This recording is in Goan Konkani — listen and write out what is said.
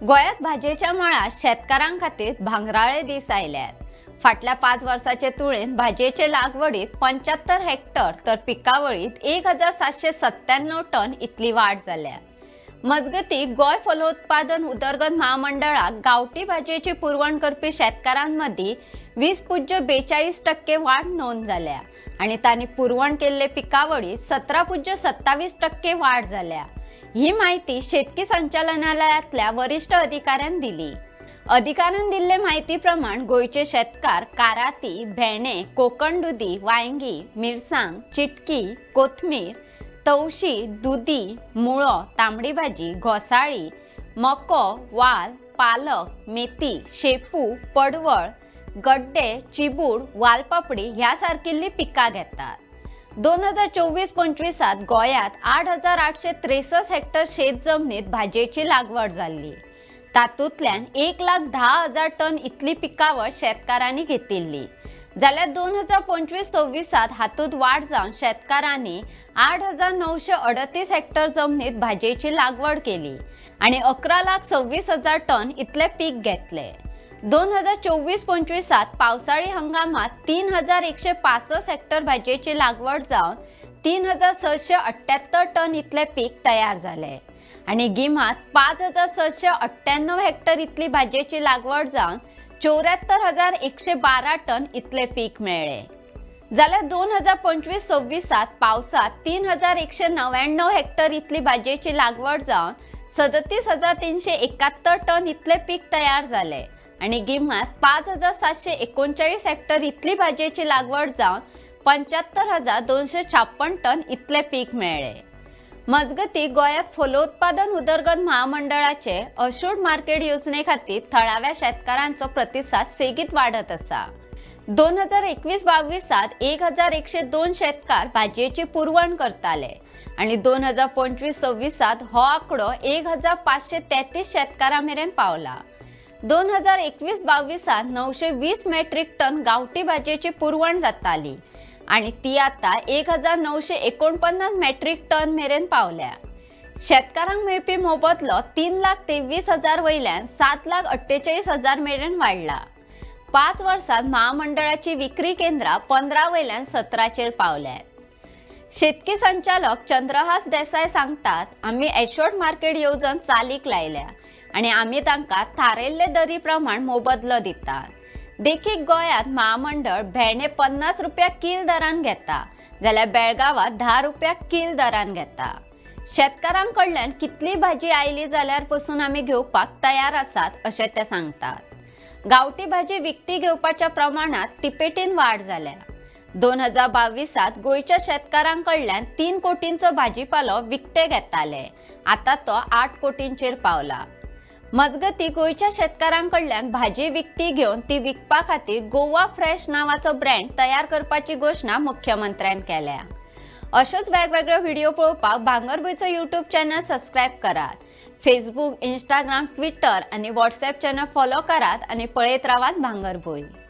गोंयांत भाजयेच्या मळार शेतकारां खातीर भांगराळे दीस आयल्यात. फाटल्या 5 वर्साचे तुळेन भाजयेचे लागवडीत 75 हेक्टर तर पिकावळीत 1797 टन इतली वाड जाल्या. मजगती, गोंय फलोत्पादन उदरगत महामंडळाक गांवठी भाजयेची पुरवण करपी शेतकारांमदीं 20.42% वाड नोंद जाल्या आनी तांणी पुरवण केल्ले पिकावळीत 17.27% वाड जाल्या. ही माहिती शेतकी संचालनालयातल्या वरिष्ठ अधिकाऱ्यान दिली. अधिकाऱ्यान दिल्ले माहिती प्रमाण गोंयचे शेतकार काराती, भेंडे, कोकण दुदी, वांयगी, मिरसांग, चिटकी, कोथमीर, तवशी, दुदी, मुळो, तांबडी भाजी, घोसाळी, मको, वाल, पालक, मेथी, शेपू, पडवळ, गड्डे, चिबूड, वालपापडी ह्या सारकिल्ली पिकां घेतात. 2024-25त गोंयांत 8863 हेक्टर शेत जमनीत भाजयेची लागवड जाल्ली. तातूंतल्यान 1,10,000 टन इतली पिकावळ शेतकारांनी घेतिल्ली, जाल्यार 2025-26त हातूंत वाड जावन शेतकारांनी 8938 हेक्टर जमनीत भाजयेची लागवड केली आनी 11,26,000 टन इतलें पीक घेतलें. 2024-25त पावसाळी हंगामात 3165 हेक्टर भाजयेची लागवड जावन 3678 टन इतलें पीक तयार जालें आनी गिमांत 5698 हेक्टर इतली भाजयेची लागवड जावन 74,112 टन इतलें पीक मेळ्ळें. जाल्यार 2025-26त पावसांत 3199 हेक्टर इतली भाजयेची लागवड जावन 37,371 टन इतलें पीक तयार जालें आनी गिमांत 5739 हेक्टर इतली भाजयेची लागवड जावन 75,256 टन इतलें पीक मेळ्ळें. मजगती, गोंयांत फलोत्पादन उदरगत महामंडळाचे अशुर्ड मार्केट येवजणे खातीर थळाव्या शेतकारांचो प्रतिसाद सेगीत वाडत आसा. 2021-22त 1102 शेतकार भाजयेची पुरवण करताले आनी 2025-26त हो आंकडो 1533 शेतकारां मेरेन पावला. 2021-22त 920 मेट्रीक टन गांवठी भाजयेची पुरवण जाताली आनी ती आतां 1949 मेट्रीक टन मेरेन पावल्या. शेतकारांक मेळपी मोबदलो 3,23,000 वयल्यान 7,48,000 मेरेन वाडला. 5 वर्सांत महामंडळाची विक्री केंद्रां 15 वयल्यान 17चेर पावल्यात. शेतकी संचालक चंद्रहास देसाय सांगतात, आमी एशोर्ड मार्केट येवजण चालीक लायल्या आनी आमी तांकां थारायल्ले दरी प्रमाण मोबदलो दितात. देखीक, गोंयांत महामंडळ भेंडे 50 रुपया कील दरान घेता, जाल्यार बेळगांवात 10 रुपया कील दरान घेता. शेतकारां कडल्यान कितली भाजी आयली जाल्यार पसून आमी घेवपाक तयार आसात, अशें ते सांगतात. गांवठी भाजी विकती घेवपाच्या प्रमाणात तिपेटीन वाड जाल्या. 2022त गोंयच्या शेतकारां कडल्यान 3 कोटींचो भाजीपालो विकते घेताले, आतां तो 8 कोटींचेर पावला. मजगती, गोंयच्या शेतकारां कडल्यान भाजी विकती घेवन ती विकपा खातीर गोवा फ्रेश नावाचो ब्रँड तयार करपाची घोशणा मुख्यमंत्र्यान केल्या. अश्योच वेगवेगळे व्हिडिओ पळोवपाक भांगरभूंयचो युट्यूब चॅनल सबस्क्रायब करात. फेसबूक, इंस्टाग्राम, ट्विटर आनी व्हॉट्सॅप चॅनल फॉलो करात आनी पळयत रावात भांगरभूंय.